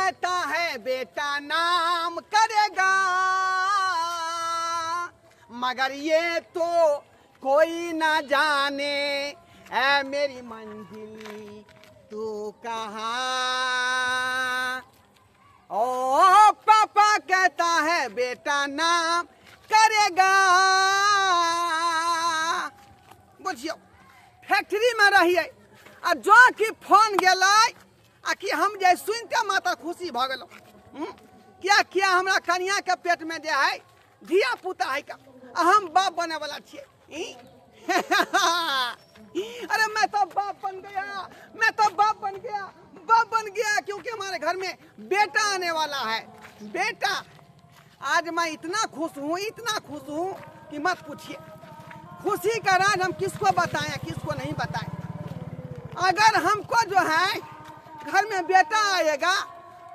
कहता है बेटा नाम करेगा, मगर ये तो कोई ना जाने ऐ मेरी मंजिल तू कहाँ। ओ पापा कहता है बेटा नाम करेगा। बुझियो फैक्ट्री में रहिए आ जो कि फोन गेलै आ कि हम जे सुनते मात्र खुशी भऽ गेलहुँ। किया किया हमरा कनिया के पेट में जे है धिया पुता है का, आ हम बाप बने वाला छियै। ई? अरे मैं तो बाप बन गया, मैं तो बाप बन गया, बाप बन गया, क्योंकि हमारे घर में बेटा आने वाला है, बेटा। आज मैं इतना खुश हूँ, इतना खुश हूँ कि मत पूछिए। खुशी का राज हम किसको बताएं, किसको नहीं बताएं। अगर हमको जो है घर में बेटा आएगा,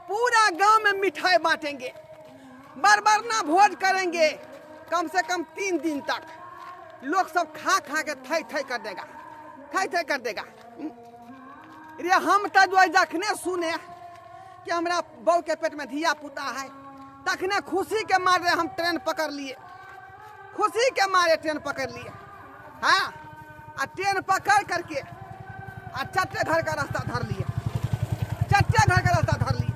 पूरा गांव में मिठाई बांटेंगे, बरबरना भोज करेंगे, कम से कम 3 दिन तक लोग सब खा खा के थई थई कर देगा, थई थई कर देगा। रे हम तो जो जखने सुने कि हमरा बहू के पेट में धिया पुता है, तखने खुशी के मारे हम ट्रेन पकड़ लिए, खुशी के मारे ट्रेन पकड़ लिए। हाँ, आ ट्रेन पकड़ करके आ चट्टे घर का रास्ता धर लिए, चट्टे घर का रास्ता धर लिए।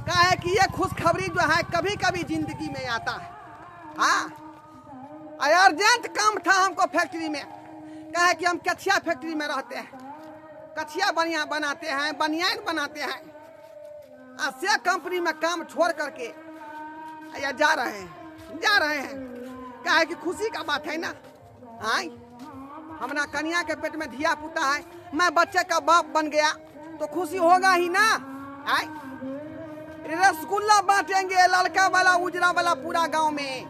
काहे कि ये खुशखबरी जो है कभी कभी जिंदगी में आता है। हाँ, अर्जेंट काम था हमको फैक्ट्री में, काहे कि हम कछिया फैक्ट्री में रहते हैं, कछिया बनिया बनाते हैं, बनियान बनाते हैं, आ से कंपनी में काम छोड़ करके या जा रहे हैं, जा रहे हैं। काहे कि खुशी का बात है ना। आय हमरा कन्या के पेट में धिया पुता है, मैं बच्चे का बाप बन गया तो खुशी होगा ही ना। आय रसगुल्ला बांटेंगे, लड़का वाला उजरा वाला पूरा गांव में,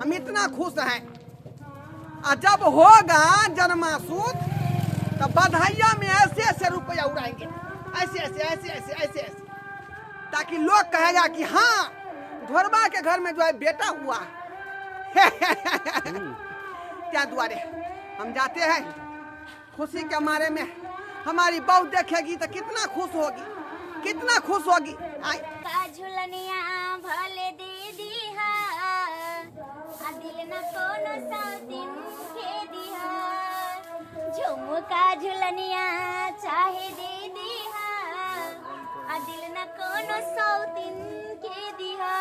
हम इतना खुश हैं। आ जब होगा जन्मासूत तो बधाइया में ऐसे ऐसे रुपया उड़ाएंगे, ऐसे ऐसे ऐसे ऐसे ऐसे ऐसे, ताकि लोग कहेगा कि हाँ ढोरबा के घर में जो है बेटा हुआ। क्या दुआरे हम जाते हैं खुशी के मारे में। हमारी बहू देखेगी तो कितना खुश होगी, कितना खुश होगी। आई झुलनिया भले दे दीहा, आ दिल न कोनो सौतीन के दीहा। झुमका झुलनिया चाहे दे दीहा, आ दिल न कोनो सौतीन के दीहा।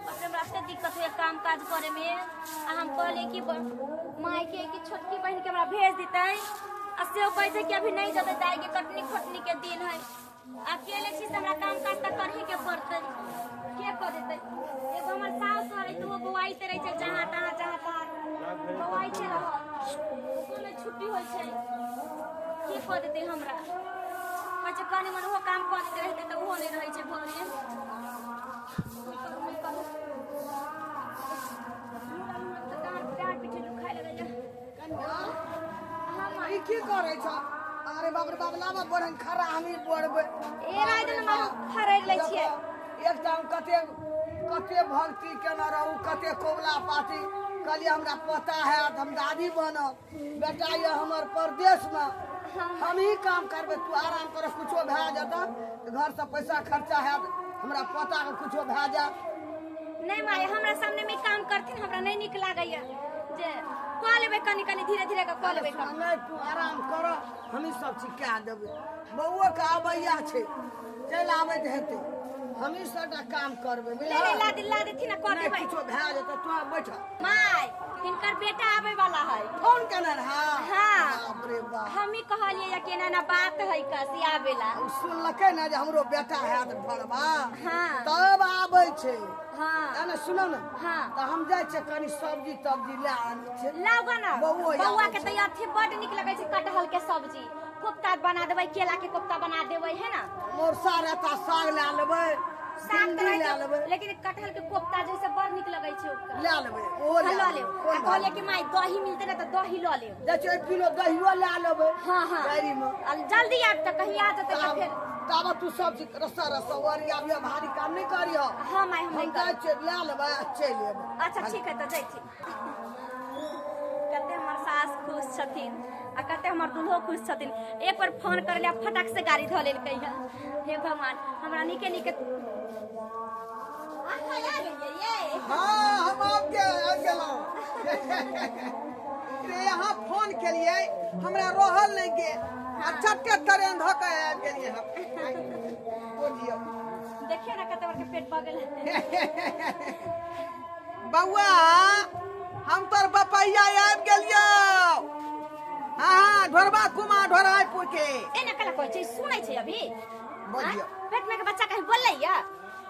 बाप रे, हमरा एते दिक्कत होइया काम काज करे में। आ हम कहलिए कि माय के कि छोटकी बहन के हमरा भेज देतै, आ से कहै छै कि अभी नहीं जेतै दाई के कटनी खोटनी के दिन है, अकेले छी से हमरा काम काज तऽ करही के पड़तै, के कऽ देतै। एगो हमर साउस रहै तऽ ओहो बौआइते रहै छै जहाँ तहाँ जहाँ तहाँ बौआइते रहल, ओकरो नहि छुट्टी होइ छै, के कऽ देतै हमरा। कहै छै कनी मनी ओहो काम कऽ देते रहितै तऽ ओहो नहि रहै छै घरमे। की करू नहि करू, तऽ डाँर पीठी दुखाय लगैया। कन्या, ई की करै छ? अरे बाप रे बाप, लाबा बड़न खरा हमी बोड़बै। ए राय देने माँ खरेद लै छियै। एकटा हम कते कते भक्ति केने रहू, कते कोबला पाती कहलियै हमरा पता हैत हम दादी बनब, बेटा ये हमर परदेश में, हम ही काम करबै, तू आराम कर, कुछो भए जेतऽ घर से पैसा खर्चा हैत, हमरा पता के कुछो भए जायत। नहीं माय, हमरा सामने में काम करथिन हमरा नहीं नीक लागैया, जे कऽ लेबै कनी कनी धीरे धीरे कऽ कऽ लेबै काम। नहीं तू आराम कर, हम ही सब चीज कए देबै। बौओ के आबैया छै, चलि आबैत हेतै, हम ही सबटा काम करबै। नहीं, नहीं, ला दे, ला देथिन ना, कऽ नहीं, देबै। किछो भए जेतै, तू बैठ। माय, हिनकर बेटा आबै वाला है। फोन केने रहा? हाँ। बाप रे बाप। हम ही कहलियै या केना ना बात है कसी आबेला। ओ सुनलकै ना जे हमरो बेटा हैत ढोरबा। हाँ। तब आबै छै। हाँ। एने सुनौ ना। हाँ। तऽ हम जाइ छियै कनी सब्जी तब्जी लए आनै छियै। लाउ ग ना। बौओ बौआ आबै के छै। तऽ अथी बड नीक लगै छै कटहल के सब्जी। कोफ्ता बना देबै, केला के कोफ्ता बना देबै, है ना? मोरसा रहता साग लए लेबै, साग तऽ भिंडी रहै लए छै, लेबै। लेकिन कटहल के कोफ्ता जैसे बड़ नीक लगै छै ओकर। लए लेबै, ओहो हाँ, लए लऽ लेबै। लेब। कोन आ कहलियै बात? कि माय दही मिलतै ना तऽ दही लऽ लेब। जाइ छियै, 1 किलो दहियो लए लेबै। हाँ, हाँ। डायरी में। आ जल्दी आबि तऽ कहिया जेतै तऽ फेर। ताबत तू सब चीज रस्सा रस्सा ओरिया भारी काम नहि करिह। हाँ माय, हम हम नहि जाइ करब। छियै, लए लेबै आ चलि एबै। अच्छा ठीक है, तऽ जाइ छी। कते हमर सास खुश छथिन आ कते हमर दुल्हो खुश छथिन। एक बार फोन करले आ फटाक से गाड़ी धऽ लेलकै हन। हे भगवान, हमरा नीके नीके अहाँ आ गेलियै ये? हाँ, हम आबि गेलहुँ रे। यहाँ फोन केलियै, हमरा रहल नहि गेल आ चट्टे ट्रेन धऽ कऽ आबि गेलियै हम। बुझियौ, देखियौ ने कते बड़के पेट भऽ गेल। बौआ, हम तोर बपैया आबि गेलियौ। हाँ हाँ, ढोरबा कुमार ढोरायपुर के। एना कला कहै छै? सुनै छै अभी? बुझियौ, पेट में के बच्चा कहीं बोललै या?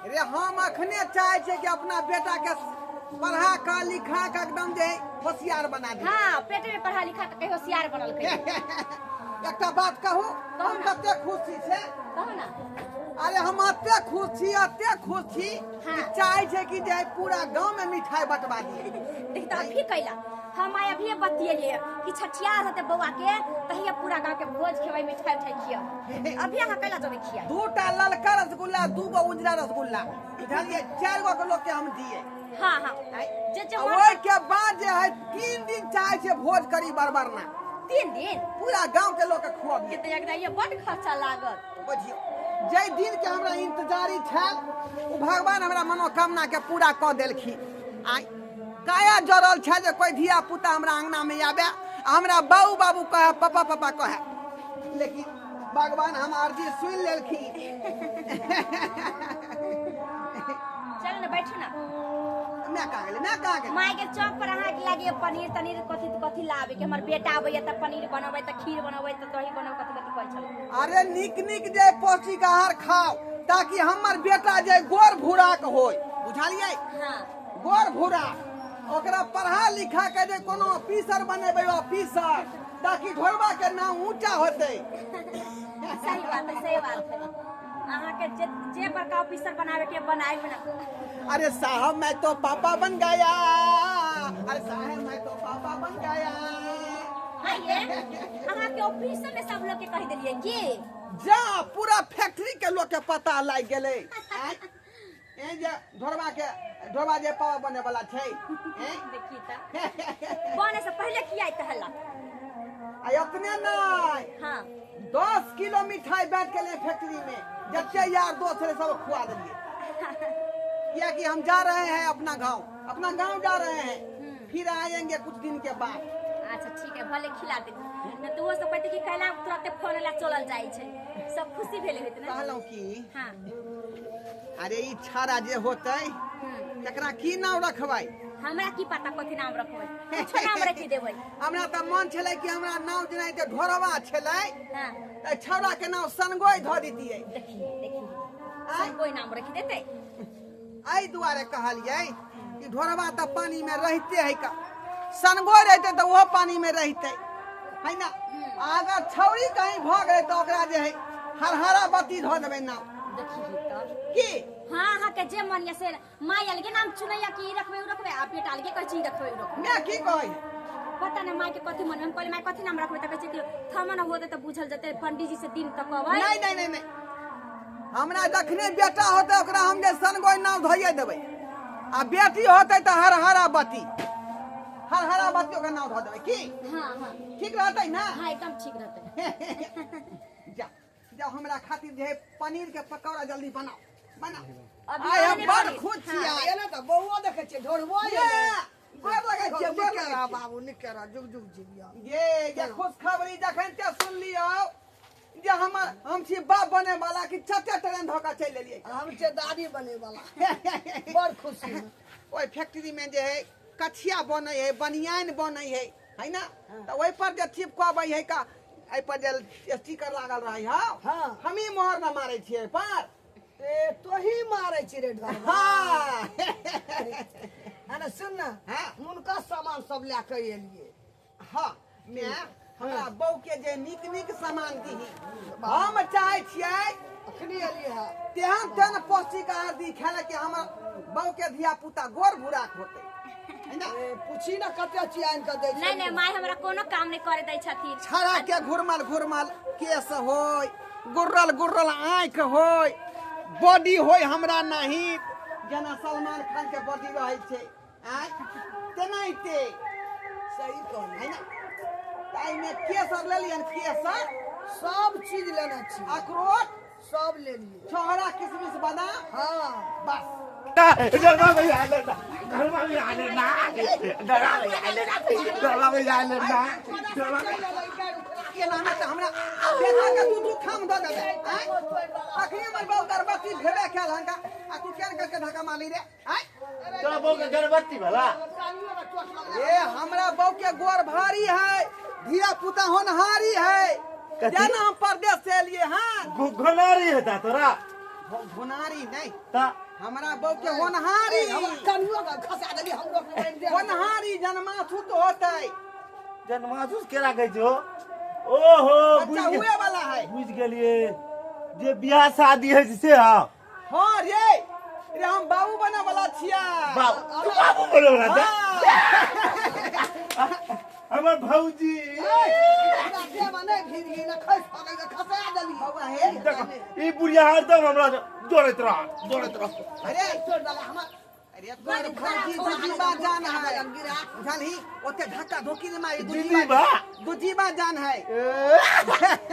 रे, हम अखने चाहे छियै कि अपना बेटा के पढ़ा कऽ लिखा कऽ एकदम जे होशियार बना दी। हाँ, पेट में पढ़ा लिखा के कहीं होशियार बनल कहीं। एकटा बात कहू, हम कते खुश छी से? कहू ना। अरे, हम एते खुश छी, एते खुश छी कि चाहे छै कि जे पूरा गांव में मिठाई बंटवा दिए। देख तऽ अभी कैला हम आइ अभिये बतियेलियै कि छठियार होते बौआ के तहिया पूरा गांव के भोज खेबै, मिठाई उठाई खियाब। अभी अहाँ कैला जेबै खिया? दूटा ललका रसगुल्ला, दूगो उजला रसगुल्ला, बुझलियै? चारि गो के लोग के हम दिए। हाँ हाँ, जे जे आ मन। ओहि के बाद जे है 3 दिन चाहे छै भोज करी बरबर ना। 3 दिन? पूरा गांव के लोग के खुआबिए। के तऽ एकरा ये बड खर्चा लागत। बुझियौ, जाहि दिन के हमरा इंतजारी छल ओ भगवान हमरा मनोकामना के पूरा कऽ देलखिन। आइ काया जरल छै जे कोई धिया पुता हमरा अंगना में आबे आ हमरा बाबू बाबू कहे, पापा पापा कहे, लेकिन भगवान हम अर्जी सुनि लेलखिन। चल ने, बैठू ना। मैं कहाँ गेलै? मैं कहाँ गेलै? माय के चौक पर अहाँके लागे पनीर तनीर कथी कथी लाबे के, हमर बेटा आबैया तऽ पनीर बनबै, तऽ खीर बनबै, तऽ दही बनबै, कथी कथी कहै छलै। अरे, नीक नीक जे पौष्टिक आहार खाओ ताकि हमर बेटा जे गोर भूराक होय, बुझलियै? हाँ। गोर भूरा, ओकरा पढ़ा लिखा के जे कोनो ऑफिसर बनेबै, ऑफिसर, ताकि घरवा के नाम ऊंचा होतै। सही बात है, सही बात है। अहाँके जे जे बड़का ऑफिसर बनावे के बनाए ना। अरे साहब, मैं तो पापा बन गया। अरे साहब, मैं तो पापा बन गया। आइए, अहाँके ऑफिस में सब लोग के कहि देलियै की? जा, पूरा फैक्ट्री के लोग के पता लागि गेलै। आँय? ए जे ढोरबा के ढोरबा जे पापा बने वाला छै, हैं? देखी तऽ बने से पहिले की आइत हल्ला। आ अपने नहीं, 10 किलो मिठाई बांट के ले फैक्ट्री में जत्ते यार दोस्त रहे सब खुआ दिए, किया कि हम जा रहे हैं अपना गांव, अपना गांव जा रहे हैं, फिर आएंगे कुछ दिन के बाद। अच्छा, ठीक है, भले खिला दे न तऽ ओहो सब कहते कि कैला तुरंते फोन ला चलल जाइ छै, सब खुशी भेले होइत ने। कहलहुँ की, हाँ। अरे, ई छाड़ा जे होतै, तकरा की नाम रखबै? हमरा की पता कथी नाम रखबै, कुछो नाम रखि देबै। हमरा तऽ मन छलै कि हमरा नाम जेना जे ढोरवा छलै, तऽ छौड़ा के नाम सनगोई धऽ दितियै। देखी देखी। आँय? कोई नाम रखि देतै। एहि दुआरे कहलियै कि ढोरवा तऽ पानी में रहिते है का, सनगोई रहते तऽ ओहो पानी में रहिते है ना। आ अगर छौड़ी कहीं भऽ गेलै तऽ ओकरा जे है हरहरा बत्ती धऽ देबै नाम। देखी तऽ। की? हाँ, अहाँके जे मन यऽ से। माय अलगे नाम चुनैया कि ई रखबै, उ रखबै, आ बेटा अलगे कहै छै ई रखबै, उ रखबै। मैं की कहै? पता नहीं माय के कथी मन में। हम कहलियै, माय, कथी नाम रखबै? तऽ कहै छै कि थमन होतै तऽ बुझल जेतै, पंडीजी से दिन तक कहबै। नहीं नहीं नहीं नहीं, हमरा जखने बेटा होतै ओकरा हम जे सनगोई नाम धोइए देबै, आ बेटी होतै तऽ हरहरा बत्ती, हरहरा बत्ती ओकर नाम धऽ देबै की? हाँ हाँ। ठीक रहतै ना? हाँ, एकदम ठीक रहतै। जा जा, हमरा खातिर जे है पनीर के पकौड़ा जल्दी बनाओ, बनाओ। अभी आइ हम बनेने बड़ पनीर। खुश छी आइ। एना तऽ बौओ देखै छियै, ढोरबो। ये, गोर लगै छियै, गोर नीके लगै रह छियै। बाबू, नीके रह, जुग जुग जीविया। ये जे खुशखबरी जखन ते सुनलियौ जे हमर हम छी बाप बने वाला कि चटे ट्रेन धऽ कऽ चलि एलियै। हम छियै दादी बने वाला, बड़ खुशी में। ओहि फैक्ट्री में जे है कछिया बनै है, बनियान बनै है, है ना? तऽ ओहि पर जे चिपकबै है का, एहि पर जे स्टिकर लागल रहै है, हमही मोहर न मारै छियै एहि पर। ए, तोही मारै छी रे ढोरबा? हाँ। अरे सुन ना, हुनका सामान सब लए कऽ एलियै। हाँ, मैं हमरा बहू के जे नीक नीक सामान दीही, हम चाहै छियै। अखनी एलियै है। तेहन तेहन पौष्टिक आहार दी खाय कि हमर बहू के धिया पुता गोर भूराक होतै, है ना? ए, पूछी ना कते चीज आनि कऽ दै छै। नहीं नहीं, माय हमरा कोनो काम नहीं करे दै छथिन। छड़ा के घुरमल घुरमल केस होय, गुर्रल गुर्रल आँखि होय, बॉडी होय हमरा नहीं जेना सलमान खान के बॉडी रहै छै, आँय, तेनाहिते। सही कहली। है ना? ताहिमे केसर लेलियन? केसर सब चीज लेने छी। अखरोट सब लेलिए। छोहरा किशमिश बादाम। हाँ बस। एना मे तऽ हमरा बेटा के दू दू ठाम दऽ देबै। आँय, अखनी हमर बाबू गर्भवती भेबे कयल हनका आ तू केहन करके धक्का मारली रे? आँय, तोरा बहू के गर्भवती भेला? ए हमरा बहू के गोर भारी है, धिया पुता होनहारी है। कथी? जेना हम परदेश से एलिए हन। घोनारी हेता तोरा? होनहारी नहीं ता हमरा बहू के होनहारी। कनियो के खसा देली हमरो के मारि दे। होनहारी जन्मासुत होतै। जनमासूस केना कहै छो? ओहो बच्चा हुए वाला है। बुझ गेलिए जे बियाह शादी होइ छै से। हाँ हाँ रे रे, हम बाबू बने वाला छियै। बाबू? तू बाबू बने वाला छे? हाँ। हमर भौजी हमरा देह में नहीं भीड़ गेल, खसि पड़ै के खसा देली। बौआ हे, देख ई बुढ़िया हरदम हमरा दौड़ैत रह दौड़ैत रह। अरे तोड़ देला हमर। अरे तोर भौजी दुजीबा जान है, बुझलही? ओते धक्का धोकी ने मारी। दुजीबा? दुजीबा जान है।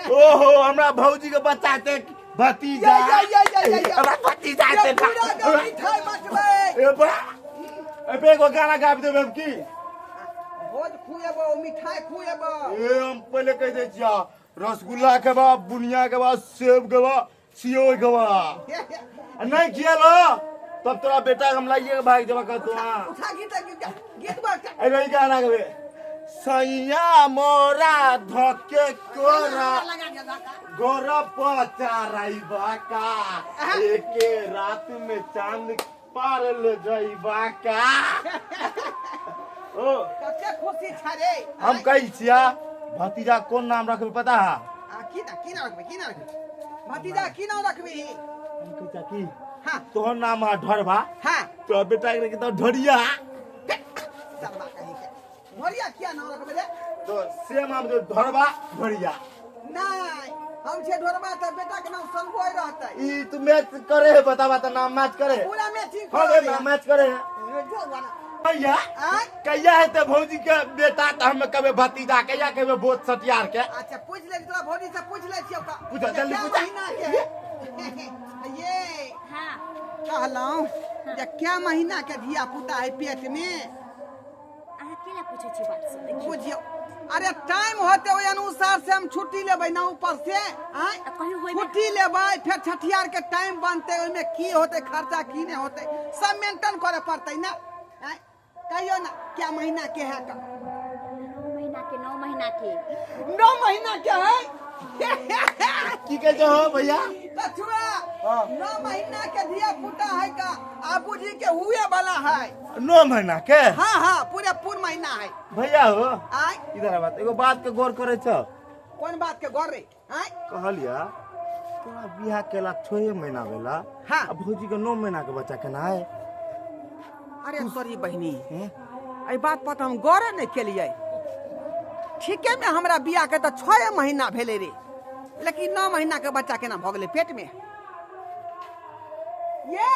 ओहो हमरा भौजी के बच्चा ते भतीजा। या, या, या, या, या। हमरा भतीजा ये ते पूरा गाँव मिठाई बचबै। ए बा ए एगो गाना गाबि देबै हम की? भोज खुएबो, मिठाई खुएबो। ए हम पहिले कहि दै छियै, रसगुल्ला खेबा, बुनिया खेबा, सेब खेबा, सियोई खेबा। आ नहीं खियालो तब तोरा बेटा के हम लाइए के भागि देबा कहतो। हाँ उठा गीत, गीत गीत बा। अरे ई गाना गाबे, सैया मोरा धके कोरा लगा दिया धक्का। गोरा पचाराइबा का, एके रात में चांद पार ले जाइबा का। ओ कते खुशी छ रे। हम कहै छिया भतीजा कोन नाम रखबै पता है? आ की ना की ना रखबै, की ना रखबै भतीजा, की नाम रखबी? हम कहै छिया की हाँ तोहर नाम है ढोरबा। हाँ तोरा बेटा के रखी ढोरिया। सरबा कहीं के ढोरिया किया नाम रखबै रे? तो सेम हम जो ढोरबा ढोरिया। नहीं, हम छे ढोरबा त बेटा के नाम संगोई रहतै। ई तू मैच करे है बताबा त नाम मैच करे है। पूरा मैचिंग। हो गए नाम मैच करे है भैया। आय कहिया हेतै भौजी के बेटा त हम कहबै भतीजा, कहिया कहबै बोझ सटियार के? अच्छा पूछ ले, तोरा भौजी से पूछ ले छियौ का। पूछा, जल्दी क्या पूछा। महीना के है ये? हाँ कहलहुँ जे क्या महीना के धिया पुता है पेट में? अहाँ केला पूछै छी बात सब देखियौ। बुझियौ, अरे टाइम होते ओहि अनुसार से हम छुट्टी लेबै ना ऊपर से। आँय आ कहीं होइबे। छुट्टी लेबै, फेर छठियार के टाइम बनतै, ओहिमे की होतै खर्चा की नहि होतै सब मेंटेन करे पड़तै ना। आँय कहियो ना क्या महीना के है का? 9 महीना के, 9 महीना के। 9 महीना के है। की कहै छहो भैया? कछुआ। हाँ। 9 महीना के धिया पुता है का, आबू जी के हुए वाला है। 9 महीना के? हाँ हाँ, पूरे पूर्ण महीना है। भैया हो आय इधर आबा एगो बात के गौर करे छ। कौन बात के गौर रे? आय कहलिया तोरा बियाह केला 6 महीना भेला। हाँ। आ भौजी के 9 महीना के बच्चा केना है? अरे सॉरी बहिनी, हैं? एहि बात पर तऽ हम गौरे नहि केलियै। ठीके में हमरा बियाह के तऽ 6 महीना भेलै रे, लेकिन 9 महीना के बच्चा केना भऽ गेलै पेट में? ये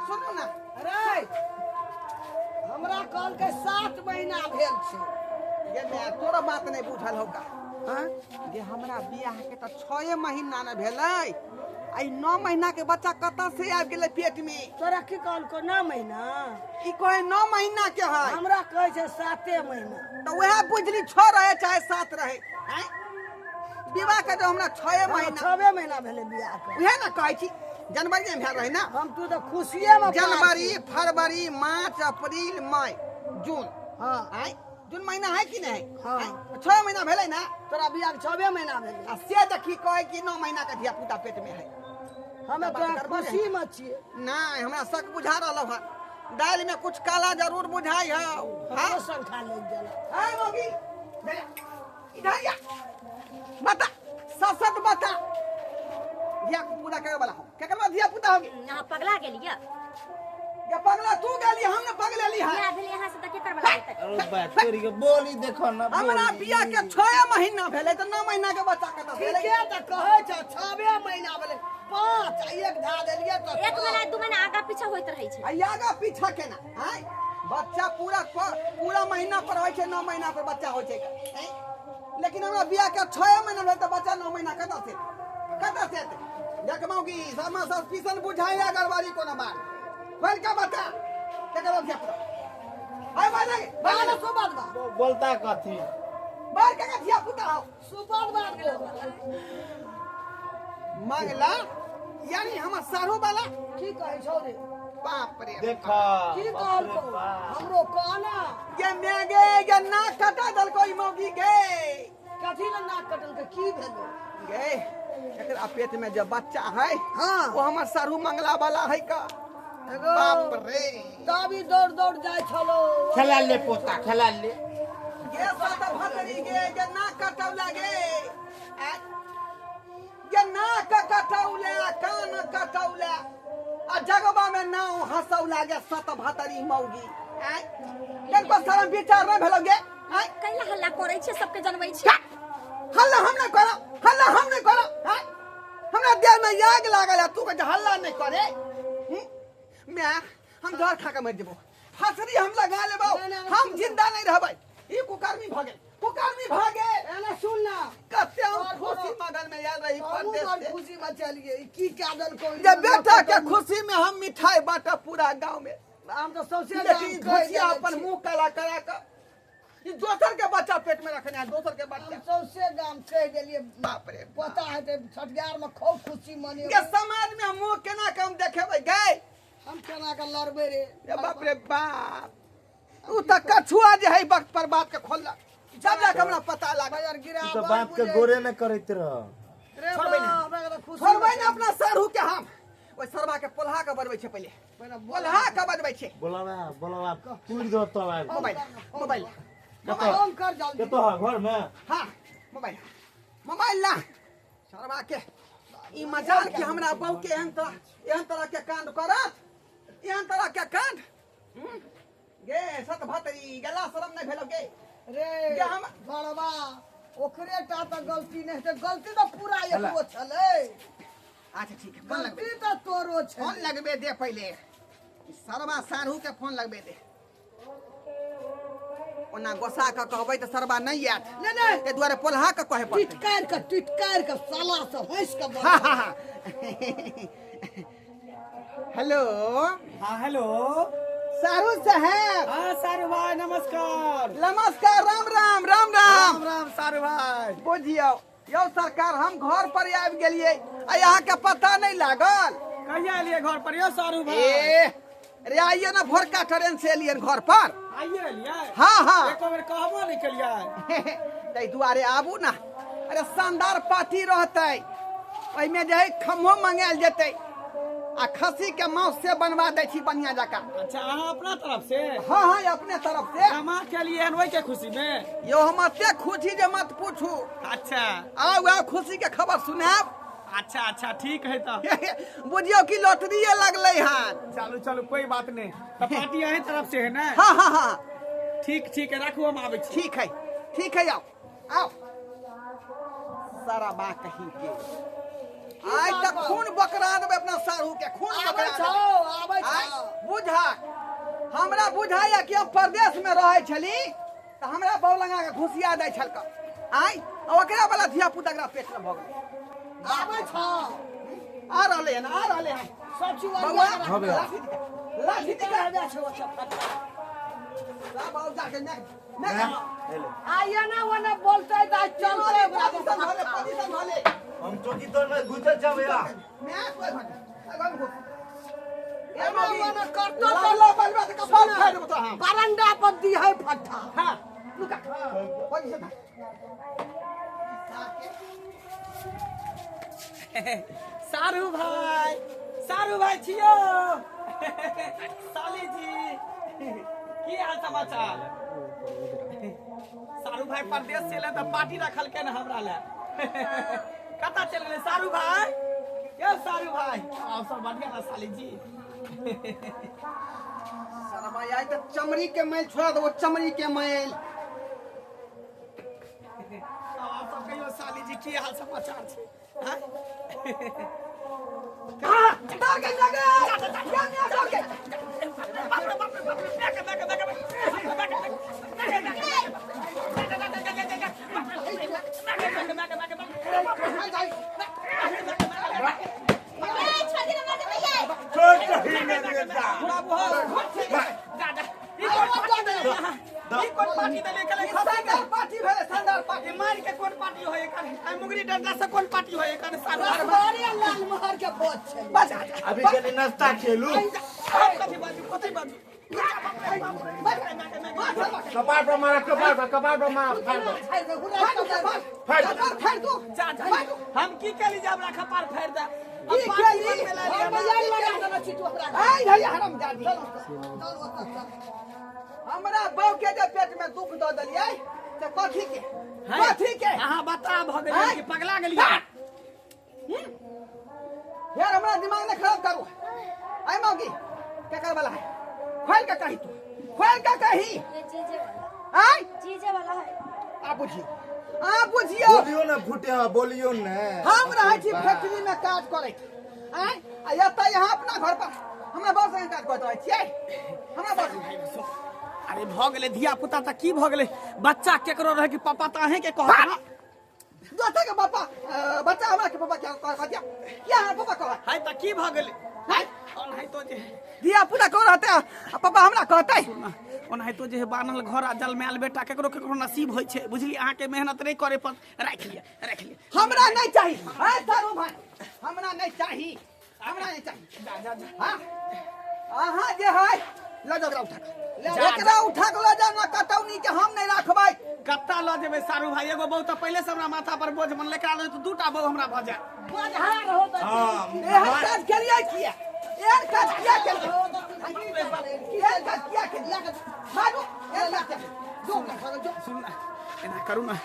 सुनू ना। अरे हमरा कहलकै 7 महीना भेल छै। ये मैं तोरा बात नहीं बुझल होगा। हाँ जे हमरा बियाह के तऽ 6 महीना ने भेलै, आ 9 महीना के बच्चा कतऽ से आबि गेलै पेट में? तोरा की कहलको 9 महीना? ई कहै 9 महीना के है। हमरा कहै छै 7 महीना। तऽ वएह बुझली, 6 रहे चाहे 7 रहे। आँय विवाह के जो हमरा 6 महीना 6 महीना भेलै बियाह के। उएह ने कहै छी, जनवरी में भेल रहे ना। हम तू तऽ खुशिये में जनवरी फरवरी मार्च अप्रैल मई जून। हाँ आँय जून महीना है कि नहीं? हाँ। आँय, 6 महीना भेलै ना। तोरा बियाह के 6 महीना भेलै। आ से देखी कहै कि 9 महीना के धिया पुता पेट में है। हमे बात तोरा गड़बड़ है। खुशी में छियै। नहीं, हमरा शक बुझा रहल है, दालि में कुछ काला जरूर बुझाई है। हमरो संखा लागि गेल। हाँ मोगी इधर आ, बता सच सच बता, धिया पूरा करे वाला हो केकर धिया पुता होगी? अहाँ पगला गेलियै? ये पगला तू गेली, हम ने पगलेली है। बियाह भेलै अहाँ से तऽ केकर वाला हेतै? अरे बा तोरी के बोली देखो ना। हमरा बियाह के 6 महीना भेलै तऽ 9 महीना के बच्चा कतऽ भेलै? ठीके तऽ कहै छ 6 महीना भेलै, 5 आ 1 धा देलियै तऽ 1 महीना 2 महीना आगा पीछा होइत रहै छै। आ आगा पीछा केना? आँय बच्चा पूरा पूरा महीना पर होइ छै, 9 महीना पर बच्चा होइ छै। लेकिन हमरा बियाह के 6 महीना भेल तऽ बच्चा 9 महीना कतऽ से कतऽ से एतै? देखबौ कि समा सस्पिशन बुझाइया गड़बड़ी कोनो बात खोल के बता केकर धिया पुता आइ बाज बाल सुबह बा बोलता कथी बाहर के धिया पुता हो सुबह बात बोल मंगला यानी हमर सारू वाला की कहै छौ रे? बाप रे देखा की कहलको हमरो कहना ये मेगे ये नाक कटा दलको ई मौगी गे। कथी ले नाक कटल के की भेलो गे? एकरा पेट में जब बच्चा है हाँ वो हमर सारू मंगला वाला है का। एगो बाप रे तभी दौड़ दौड़ जाय छलो। खेला ले पोता खेला ले गे सात भतरी गे ये नाक कटौला गे। ये नाक कटौला कान कटौला आ जगबा में नाव हंसौला गे सत भतरी मौगी। आय देखो शरम विचार नहीं भेलो गे। आय कैला हल्ला करै छै सबके जनबै छै। हल्ला हम नहीं करब, हल्ला हम नहीं करब। आय हमरा देह में आग लागल है, तू कहै हल्ला नहीं करे। मैं हम जहर खा के मर जेबो, फांसरी हम लगा लेबो, हम जिंदा नहीं रहबै। ई कुकर्मी भ गेल, कुकर्मी भ गेल। एना सुन ना कते हम खुशी मगन में आयल रही परदेश से, खुशी में चलिए की क्या दल को जे बेटा के खुशी में हम मिठाई बांटब पूरा गांव में। हम तो सौसे लेकिन घुसिया अपन मुंह काला करा के ई दोसर के बच्चा पेट में रखने है, दोसर के बच्चा। हम सौसे गाम कह गेलिए। बाप रे पता है ते छठियार में खूब खुशी मने के समाज में हम मुंह केना के हम देखेबै गए? हम केना के लड़बै रे? बाप रे बाप उ त कछुआ जे है वक्त पर बात के खोललक जब जाके हमरा पता लागल। तू तो बाप के गोरे न करैत रह। छोड़बै ने अपना सारू के हम। ओहि सरवा के पोल्हा के बजबै छै, पहिले पोल्हा के बजबै छै। बोलावा बोलावा पूरी दो तो आब मोबाइल मोबाइल फोन कर जल्दी। के तो है घर में? हां मोबाइल मोबाइल ला सरवा के। ई मजाल के हमरा बहू के एहन तरह के कांड करत, एहन तरह के कांड गे सत भतरी गला शरम नहीं भेलो गे रे। जे हम बड़वा ओकरे टा त गलती नहीं त गलती त पूरा एको छलै। अच्छा ठीक है फोन लगबे गलती त तोरो छै। फोन लगबे दे पहिले सरवा सारू के फोन लगबे दे। ओना गोसा के कहबै त सरवा नहीं आयत। नहीं नहीं ते दुआरे पोल्हा के कहे पड़तै। टिटकार के साला से हंस के बोल। हां हां हेलो। हां हेलो सारू साहब। हाँ सारू भाई नमस्कार। नमस्कार, राम राम। राम राम राम राम सारू भाई। बुझियौ यौ सरकार हम घर पर आबि गेलियै आ यहाँ के पता नहीं लागल। कहिया एलियै घर पर यौ सारू भाई? ए रे आइए ना भोरका ट्रेन से एलियै घर पर। आइए एलियै? हाँ हाँ। एको बेर कहबो नहीं केलियै। ताहि दुआरे आबू ना। अरे शानदार पार्टी रहतै, ओहिमे जे है खम्हो मंगायल जेतै आ खस्सी के मांस से बनवा दै छी बढ़िया जकाँ। अच्छा अहाँ अपना तरफ से? हाँ हाँ अपने तरफ से। कमा के लिए हन ओहि के खुशी में? यो हम एते खुशी जे मत पूछू। अच्छा आउ आउ खुशी के खबर सुनाब। अच्छा अच्छा ठीक है तो बुझियो कि लॉटरीए लगलै हन। चलू चलू कोई बात नहीं, तो पार्टी अहीं तरफ से है ना? हाँ हाँ हाँ ठीक ठीक है रखू हम आबै छी। ठीक है ठीक है आओ आओ। सारा बा कहीं के आज तक खून बकरा देबै अपना सारू के, खून बकरा देबै। बुझा हमरा बुझाइया कि हम परदेश में रहै छली तऽ हमरा बौ लगा के घुसिया दै छलक। आइ ओकरा वाला धिया पुता एकरा पेट में भऽ गेलै। आबै छौ आ रहलै हन आ रहलै हन। सब चीज बौआ लाठी लाठी दिखा छौ। सब आउ जाके ने ने आइए ना ओने बोलतै तऽ चलतै। पोजीशन धले पोजीशन धले। हम चौकी तोर में घुसल छौ भैया। मैं कोई भाग अगम घुस। एना ओने करतो तो ला बलबा के कपाल फाड़ देबो तो हम बरंडा पर दी है फट्टा। हां लुका पोजीशन धर। सारू भाई सारू भाई छियो। साली जी की हाल समाचार? सारू भाई परदेश से एलै तऽ पार्टी रखलकै ने हमरा लए। कतऽ चलि गेलै सारू भाई? यौ सारू भाई आब सब बढ़िया ना साली जी? सरबा आइ तऽ चमड़ी के मैल छोड़ा देबो, चमड़ी के मैल। आब सब कहियो साली जी की हाल समाचार छै? डर के जगे। बाप रे बाप रे बाप रे बैक बैक बैक बैक ए छोड़ दे मार दे भैया। छोड़ दही ने जा। बाबू हो जा जा ई कोन पार्टी देले ई कोन पार्टी देले कले शानदार पार्टी भेलै शानदार पार्टी। मार के कोन पार्टी होय एकर आ मुंगरी डंडा से कोन पार्टी होय एकर सारू रसबारी आ लाल मोहर के भोज छै। बस अभी कनी नाश्ता खेलू। कथी बाजू कथी बाजू कपार पर मारा कपार पर कपार पर मारा फाड़ दो फाड़ दो फाड़ दो। जा जा हम की केली जे हमरा खपार फाड़ दे। की केली? आइ धरि हरामजादी हमरा बहू के जे पेट में दुख दऽ देलियै से कथी के कथी के अहाँ बता भ गेलियै कि पगला गेलियै? यार हमरा दिमाग ने खराब करू। आइ मौगी केकर वाला है खोल के कही तू खोल के कही। ये जीजे वाला आइ जीजे वाला है। आ बुझियो आ बुझियो बोलियो ना फुटिया बोलियो ने। हम रहै छी फैक्ट्री में काज करैत आइ आ एतऽ यहाँ अपना घर पर हमरा बस संगे काज करैत रहै छियै हमरा बस। अरे भ गेलै धिया पुता त की भ गेलै बच्चा केकरो रहे कि पापा त अहें के कहत ना दोसर के पापा बच्चा हमरा के पापा क्या कह दिया क्या हमरा पापा कह है त की भ गेलै है ओनाहितो जे धिया पुता को रहते आ पापा हमरा कहतै। ओनाहितो जे बान्हल घर आ जलमायल बेटा केकरो केकरो नसीब होइ छै बुझलियै। अहाँके मेहनत नहि करे पर राखि लिअ राखि लिअ। हमरा नहीं चाही है सारू भाई हमरा नहीं चाही हमरा नहीं चाही। जा जा जा हाँ अहाँ जे है ल जाओ एकरा उठा के एकरा उठा के ल जाओ ना कतौनी के हम नहीं राखबै। कत्ता ल जेबै सारू भाई एगो बहु त पहिले से हमरा माथा पर बोझ बनलै एकरा तऽ दूटा बहु हमरा भ जायत। बजहार हो तऽ हां एहन काज केलियै किया एहन काज किया केलियै एहन काज किया केलियै मारू एहन काज किया जो जो सुन ना एना करू ना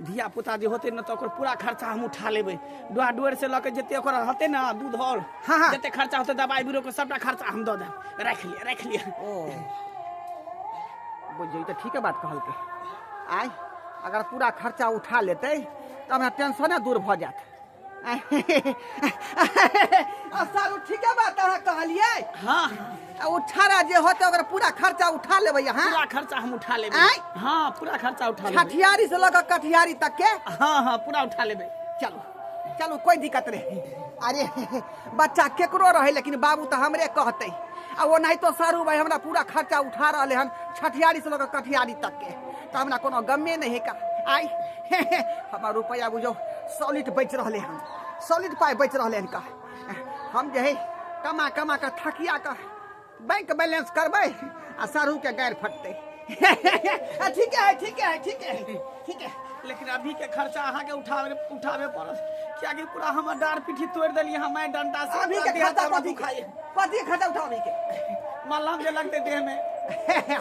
धिया पुता जे होते ना तऽ ओकर पूरा खर्चा हम उठा लेबै। डोआ डोर से लऽ के जते ओकर रहतै ना दूध और हाँ, हाँ। जते खर्चा होतै दवाई बीरो के सबटा खर्चा हम दऽ देब। राखि लिअ राखि लिअ। ओ बुझियौ तऽ ठीके बात कहलकै। आइ अगर पूरा खर्चा उठा लेतै तऽ हमरा टेंशने दूर भऽ जायत। आ सारू ठीके बात अहाँ कहलियै। हाँ आ उठारा जे होतै ओकर पूरा खर्चा उठा लेबै अहाँ। पूरा खर्चा हम उठा लेबै। आँय? हाँ पूरा खर्चा उठा लेबै। छठियारी से लऽ कऽ कटिहारी तक के। हाँ हाँ पूरा उठा लेबै। चलू चलू कोई दिक्कत नहीं। अरे बच्चा केकरो रहे लेकिन बाबू तऽ हमरे कहतै। आ ओनाहितो सारू भाई हमरा पूरा खर्चा उठा रहले हन छठियारी से लऽ कऽ कटिहारी तक के तऽ हमरा कोनो गमे नहीं है का। आइ हमर रुपैआ बुझो सॉलिड बचि रहले हन सॉलिड पाइ बचि रहले हन का। हम जे है कमा कमा कऽ थकिया कऽ बैंक बैलेंस करबै आ सारू के गारि फटतै। ठीक है ठीक है ठीक है ठीक है। लेकिन अभी के खर्चा अहाँ के उठावे उठावे पड़त कियाकि पूरा हमर डार पीठी तोड़ि देलियै हम डंडा से। अभी के खर्चा कथी खाइए कथी खर्चा उठाओ अभी के मलहम जे लगतै देह में।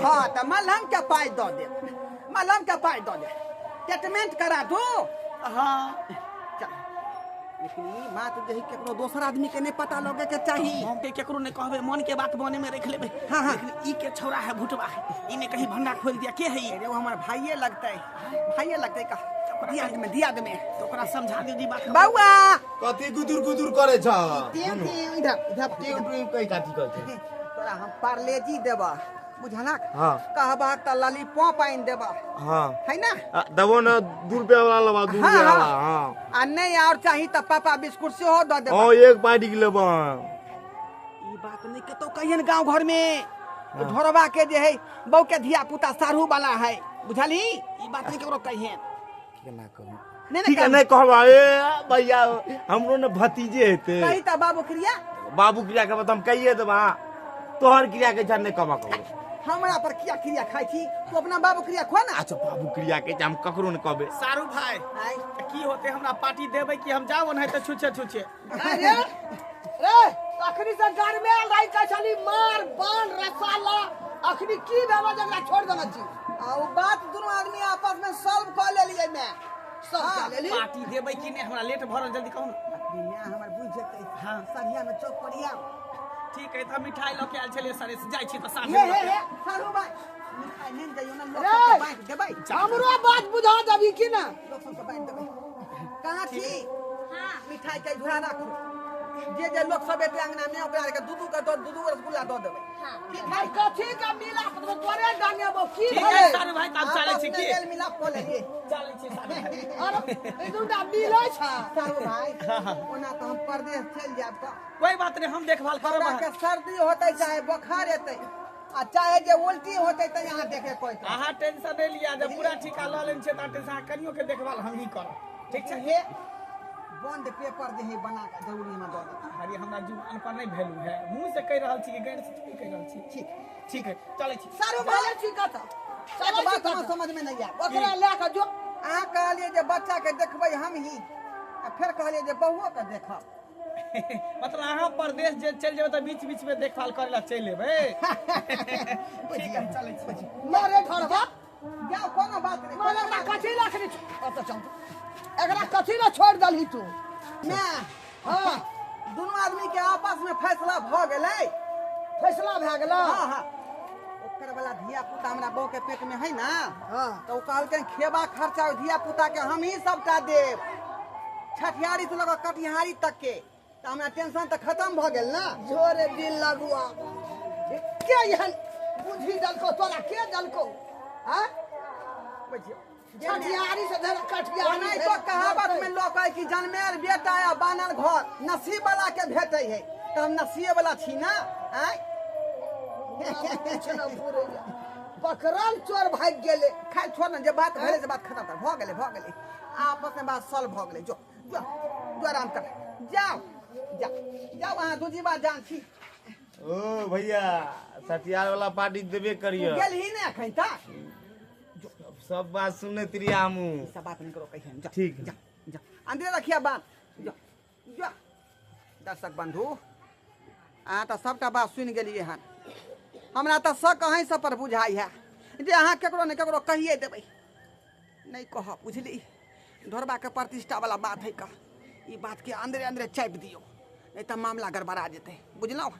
हाँ तऽ मलहम के पाइ दऽ देब मलहम के पाइ दऽ देब ट्रीटमेंट करा दू। हाँ चल लेकिन ई बात जे है केकरो दोसर आदमी के नहीं पता लगे के चाही। हम के केकरो नहीं कहबै मन के बात मने में रख लेबै। हाँ, हाँ। लेकिन ई के छौड़ा है भुटवा है ई ने कहीं भंडा खोल दिया के है ई? अरे वो हमर भाइये लगतै भाइये लगतै का दियाद में दियाद में तो ओकरा समझा दियौ जी बात। बौआ कथी गुदुर गुदुर करे छ इधर इधर टिउ टिउ कहि कथी कहै छै तोरा हम पार्लेजी देबा बुझलक। हाँ। कहबाक तऽ लॉलीपॉप आनि देबा हाँ है ना। देबो ना 2 रुपया वाला लेबा 2 हाँ, रुपया वाला। हाँ। हाँ आ नहीं और चाही तऽ पापा बिस्कुट सेहो दऽ देबा। हाँ एक बाटी के लेबा। ई बात नहीं कतौ कहियन गांव घर में ढोरबा के जे है बहू के धिया पुता सारू वाला है बुझलही। ई बात नहीं केकरो कहियन। केना कहू नहीं ठीक है नहीं कहबा ए भैया हमरो ने भतीजे हेतै। कही तऽ बाबू क्रिया बाबू क्रिया के बात हम कहिए देबा तोहर क्रिया के जान नहीं कहबा कहबो। हमरा पर किया क्रिया खाइ छी तू अपना बाबू क्रिया खो ना। अच्छा बाबू क्रिया के हम ककरो नहीं कहबे। सारू भाई आइ की होते हमरा पार्टी देबै कि हम जाओ नहीं तऽ छुछे छुछे। अरे रे अखनी से गरमेल रही कहै छली मार बान रसाला अखनी की भेलो जकरा छोड़ देने छी। आ ओ बात दुनू आदमी आपस में सॉल्व कऽ लेलियै मैं सब कऽ लेली। पार्टी देबै कि नहीं हमरा लेट भरल जल्दी कहू ना। दुनिया हमर बुझि जेतै। हाँ। सरिया में चौक पर आउ। ठीक है तऽ मिठाई लऽ के आयल छलियै सरे से जाइ छी तऽ साँझ हे हे हे सारू भाई मिठाई नहि जइयो ना लोक रे! सबके बाँटि देबै। हमरो बात बुझा देबी कि ना? लोक सबके बाँटि देबै। कहाँ छी? हाँ मिठाई के झोरा राखू। जे जे लोक सब एते अंगना में ओकरा के दू दू के दो दू दू रसगुल्ला दऽ देबै। हाँ। ठीक भाई है? कथी का मिलाप तो तोरे डांगेबो की ठीक है भेलै? सारू भाई, तब चलै छी आपस में की? मेल मिलाप कऽ लेलियै। चलै छी सारू भाई। अरे ई दूटा मिलै छै। सारू भाई, ओना तऽ हम परदेश चलि जायब तऽ कोई बात नहीं, हम देखभाल करब। हमरा के सर्दी होतै चाहे बोखार एतै आ चाहे जे उल्टी होतै तऽ यहाँ देखे कोई तो। अहाँ टेंशन नहीं लिया, जब पूरा ठीका लऽ लेने छियै तऽ टेंशन, अहाँ कनियो के देखभाल हम ही करब, ठीक छै? हे बॉन्ड पेपर जे है बना के जरूरी में दऽ देबै। अरे हमरा जुबान पर नहीं वैल्यू है, मुंह से कहि रहल छी कि गैर से थोड़ी कहि रहल छी। ठीक ठीक है, चलै छी। सारू भाई, चलै छी कतऽ? एक चलै छी बात हमरा कतऽ? समझ में नहीं आयल। ओकरा लए कऽ जो। अहाँ कहलियै जे बच्चा के देखबै हम ही, आ फेर कहलियै जे बहुओ के देखब। मतलब अहाँ परदेश जे चलि जेबै तऽ बीच बीच में देखभाल करै लए चलि एबै। ठीक है, चलै छी। मरे ढोरबा। जाओ, कोनो बात नहीं। मरे एकरा कथी लए अखनी ओतऽ चल, एकरा कथी लए छोड़ि देलही तू? ना। हाँ। दुनू आदमी के आपस में फैसला भऽ गेलै। फैसला भए गेलै? हाँ हाँ, ओकर वाला धिया पुता हमरा बहू के पेट में है ना। हाँ। तऽ ओ कहलकै खेबा खर्चा ओहि धिया पुता के हम ही सबटा देब, छठिहारी से लऽ कऽ कटिहारी तक के। तऽ हमरा टेंशन तऽ खत्म भऽ गेल ना। जोरे दिल लगुआ के एहन बुद्धि देलको तोरा? के देलको? हाँ, बुझियौ, छठिहारी से धर कटिहारी। ओनाहि तो कहावत में लोग कहै कि जनमेल बेटा या बानल घर नसीब वाला के भेटै है, तऽ हम नसीब वाला छी ना। आँय, पकड़ल चोर भागि गेलै। खैर छोड़ ने, जे बात भेलै से बात खत्म कर, भऽ गेलै, भऽ गेलै, आपस में बात सॉल्व भऽ गेलै। जो जो जो, आराम कर, जाओ जाओ जाओ, अहाँ दूजी बात जान छी। ओ भैया, सटियार वाला पार्टी देबे करियो। गेल ही ने एखन तक? सब बात सुनैत रहियै हमहूँ। ई सब बात नहीं करो कहियै। जा। ठीक। जा जा, अंदरे रखिया बात, जा जा। दर्शक बंधु, अहाँ तऽ सबटा बात सुनि गेलियै हन। हमरा तऽ शक अहीं सब पर बुझाइ है जे अहाँ केकरो ने केकरो कहिए देबै। नहीं कहब, बुझली? ढोरबाके प्रतिष्ठा वाला बात है, कह ई बातके अंदरे अंदरे चापि दियौ, नहीं तऽ मामला गड़बड़ा जेतै, बुझलहुँ?